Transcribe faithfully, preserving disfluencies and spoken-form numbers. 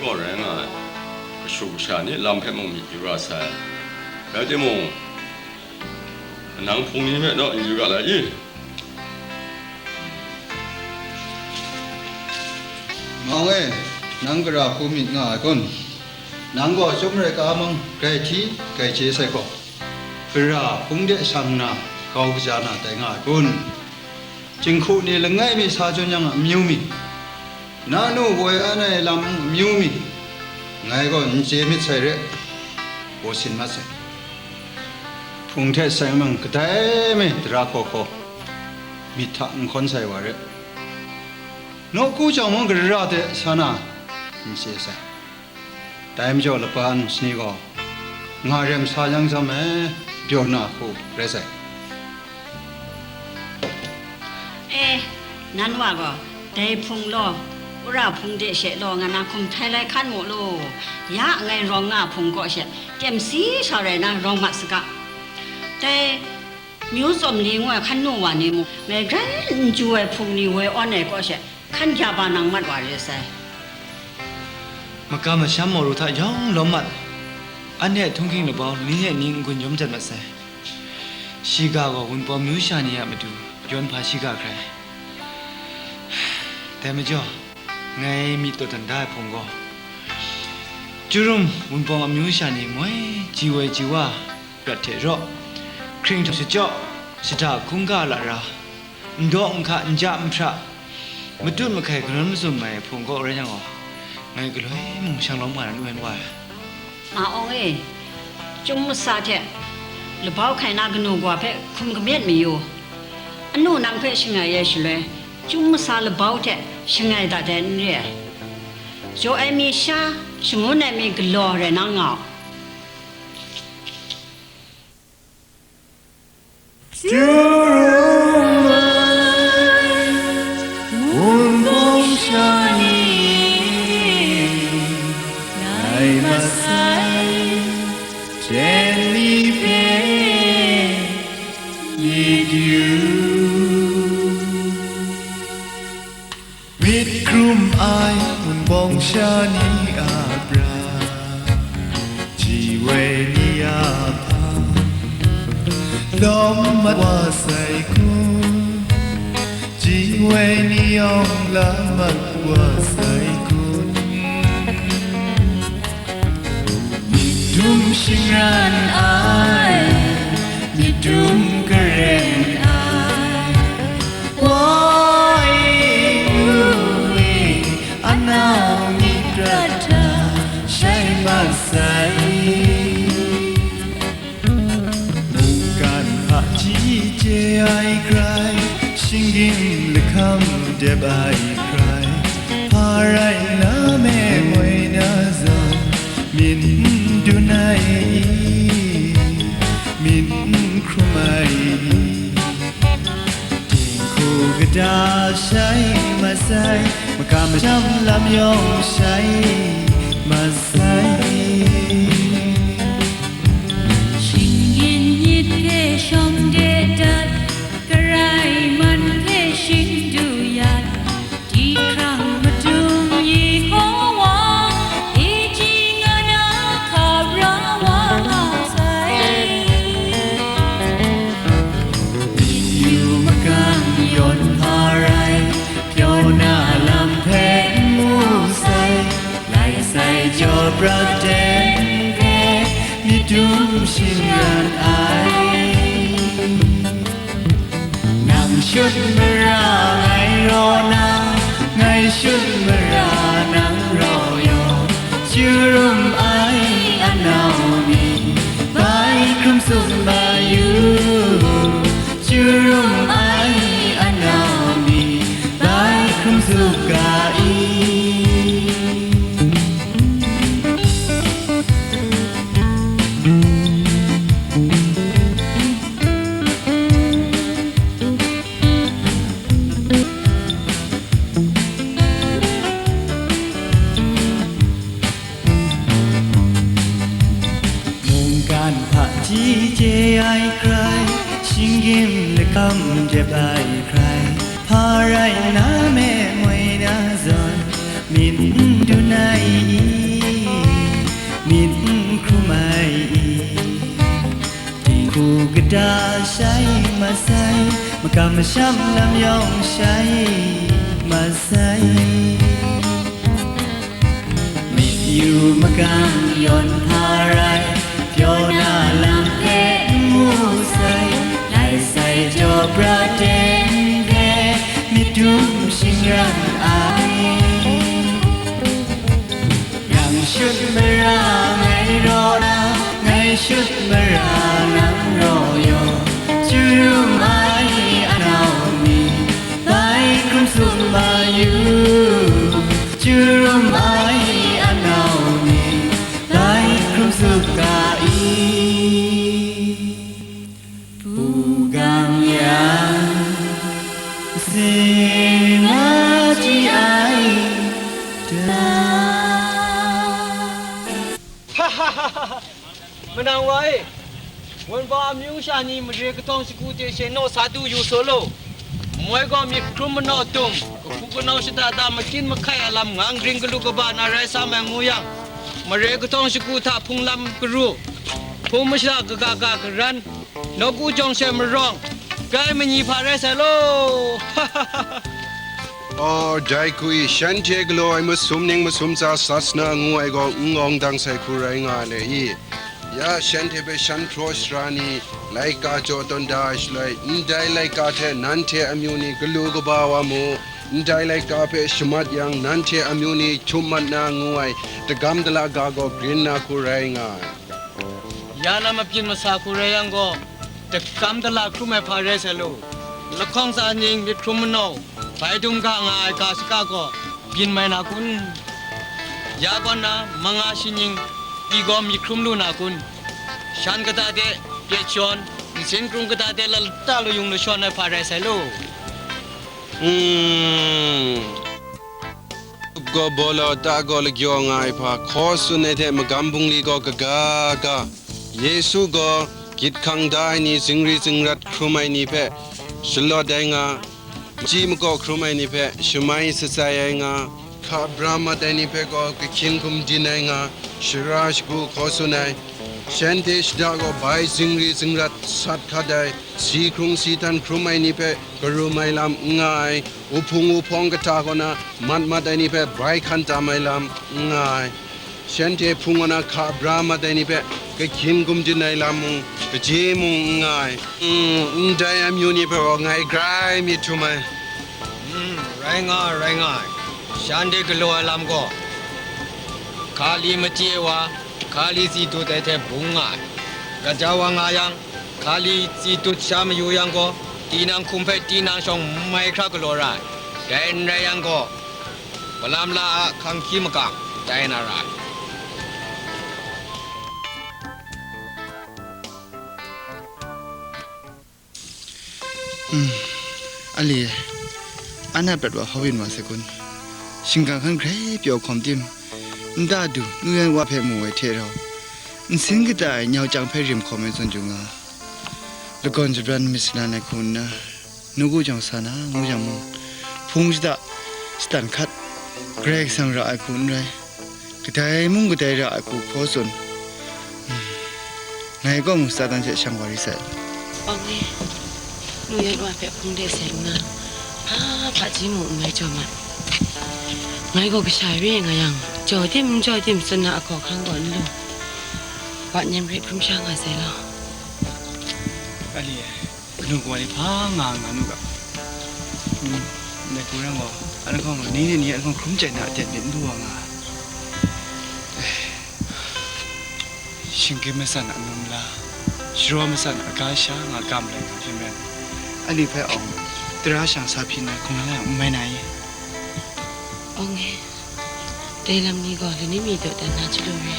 Kaw rai nga ai, kashu kasha ni lam hpe mung myit yu ra sai. Rai timung, nang hpung ni hpe naw yu ga lai i? Mawng e, nang gara hku myit nga ai kun? Nang gaw chyum rai ka mung, grai hti, grai chye sai gaw, gara hpung de shang nna, grau kaja na tai nga ai kun? Jinghku ni langai mi sa jawn yang a amyu mi, na nu woi an ai lam amyu mi, ngai gaw n chye myit sai re, gaw sin mat sai. Hpung hte seng mung kadai me dara hkaw hkaw, myit hta n hkawn sai wa re. Nawku jang mung gara de sa na n chye sai. Dai majaw lapa nu sani gaw nga rem sa yang jam ai, byaw na hku rai sai. E, nan wa gaw, dai hpung law, wora hpung de she law nga na hkum htai lai hkan mu lu. Ya ngai rawng nga hpung kaw she, tiem si sa rai na rawng mat saga. Dai myu tsawm li ngu ai hkan nu wa ni mung, ngai grai n chyu ai hpung ni woi awn ai kaw she, hkan kya ba nang mat wa re sai. Makam masham mawru hta yawng lawm mat, anhte htunghking labau ni e ni n-gun yawm jat mat sai. Shiga gaw Wunpawng myu sha ni a matu yawn hpa shiga hkrai. Dai majaw, ngai myit taw dan da ai hpung gaw, Chyarum Wunpawng amyu sha ni moi ji woi ji wa, prat hte raw, hkring htaw shachyaw, shada hkungga lara, ndaw nhka nja nhpra, matut mahkai kanawn mazum ai hpung kaw rai yang gaw, ngai galoi mung shang lawm nga na nu yan wa ai. Ma Awng e, chyum masa hte labau hkai na kanu kawa hpe hkum kamyet mayu. Anu nang hpe shangai ai shaloi, chyum masa labau hte shangai dat ai n re ai. Jaw ai mi sha, shangun ai mi galaw rai na nga u. Chyarum ai, Wunpawng sha ni, ngai masai, jen ni hpe myit yu. Myit hkrum ai Wunpawng sha ni a bra, ji woi ni a hpang, lawm mat wa sai kun, ji woi ni yawng la mat wa sai kun. Myit dum shingran ai, myit dum karen ai, woi, woi, anau myit rat hta shai masai. Mungkan hpaji chye ai hkrai, shinggyim lahkam dep ai hkrai, hpa rai na me moi na zawn, myit n dun ai i, myit n hkrum ai i, dinghku kata shai masai, makam masham lam yawng shai masai. Shinggyim myit hpe shawng de dat, karai man hpe shing du yat, di hkrang madung Yehowa, e ji nga na hkap ra wa nga sai. Myit yu magang yawn hpa rai, pyaw na lam hpe n mu sai, lai sai jaw prat ten hpe myit dum shingran ai. Nang shut mara ngai raw nang, ngai shut mara nang raw yaw, chyarum ai anau ni, bai hkrum tsup ma yu. Chyarum ai anau ni, bai hkrum tsup ga i. Mungkan hpaji chye ai hkrai, shinggyim lakam dep ai hkrai, hpa rai na me moi na zawn, myit n dun ai i. Kamsham lam yawng shai masai, myit yu magang yawn hpa rai, pyaw na lam hpe n mu sai, lai sai jaw pra teng hpe myit dum shingran ai. Nang shut mara ngai raw na, ngai shut mara nang raw yaw, chyarum ai anau ni, bai hkrum tsup ma yu. Chyarum ai anau ni, bai hkrum tsup ga i. Pu gang yang, sing a ji ai da. Manang wa e, wunba amyu sha ni mare katawng shagu hte she naw sa du yu saw law. Moi gaw myit hkrum manaw tum, kahpu kanau shada da makyit mahkai a lam ngang ring galu kaba na rai sa mai ngu yang, mare katawng shagu hta hpung lam karu, hpung masha kaga ga karan, nawku jawng she marawng, kai manyi hpa rai sai law. Oh, dai hku i, shanhte galaw ai masum ning masum tsa sasana ngu ai gaw n awng dang sai hku rai nga ai le i? Ya shanhte hpe shan hpraw sara ni laika jaw tawn da ai shaloi, ndai laika hte nanhte amyu ni galu kaba wa mu, ndai laika hpe shamat yang nanhte amyu ni htum mat na ngu ai dagam dala ga gaw grin na hku rai nga ai. Ya na mabyin masa hku rai yang gaw, dagam dala hkrum ai hpa rai sai law. Lahkawng tsa ning myit hkrum manaw, bai dum ga nga ai ga shaka gaw byin mai na kun? Ya kaw na manga shi ning pyi gaw myit hkrum lu na kun? Shan kata de pye shawn, nsin krum kata de lata layung lashawn ai hpa rai sai law. Mm. Gaw baw law ta gaw lagyaw nga ai hpa, hkaw tsun ai hte magam bungli gaw kaga ga. Yesu gaw gyit hkang da ai ni, zingri zingrat hkrum ai ni hpe shalawt ai nga, machyi makaw hkrum ai ni hpe shamai shatsai ai nga, hka bra mat ai ni hpe gaw kahkyin gumdin ai nga, shara shagu hkaw tsun ai. Shanhte shada gaw bai zingri zingrat sat hkat ai, si hkrung si htan hkrum ai ni hpe karum ai lam n nga ai, uhpung uhpawng kahta kaw na mat mat ai ni hpe bai hkan tam ai lam n nga ai. Shanhte hpung kaw na hka bra mat ai ni hpe kahkyin gumdin ai lam mung, kaji mung n nga ai. Mm, ndai amyu ni hpe gaw ngai grai myit htum ai. Mm, rai nga ai, rai nga ai. Shanhte galaw ai lam gaw, hkali machye wa, hkali tsi dut ai hte bung nga ai. Gaja wa nga yang, hkali tsi dut sha mayu yang gaw, tinang hkum hpe tinang shawng n mai hkra galaw ra ai. Dai n rai yang gaw, malam la a hkang hkyi makam tai na ra ai. Hmm, ali e, an a prat wa hkawbyin wa sai kun. Shingkang hkan hkrai pyaw hkawm tim, nta du nu yan wa hpe mu ai hte rau, nsin kata ai nyau chyang hpe rim hkawm ai zawn jung nga, lagawn shabran myit salan ai hku nna, nawku jawng sa na ngu yang mung, hpung shada shatan hkat, Karai Kasang ra ai hku n rai. Kadai mung kadai ra ai hku hkaw tsun. Ngai gaw mung Satan hte shang wa ri sai. Awng e, nu yan wa hpe hpung de seng nna, hpa hpaji mung n mai jaw ma. Ngai gaw kasha re nga yang, jaw tim n jaw tim tsun na ahkaw hkang gaw n lu. Wa nem re hkrum sha nga sai law. Ali e, kanu kawa ni hpa nga nga nu ga. Hmm, ndai hku rai gaw, anhkawng ni ni ni anhkawng hkrum chye na aten myit n du wa nga. Eh, shinggyim masat a num la, sharaw masat a ga sha nga ga malai nga hpyen rai. Ani hpe awng, tara shang sa hpyi na hkungga yang n mai na i? Awng e, dai lam ni gaw lani mi dawdan na chyalu re.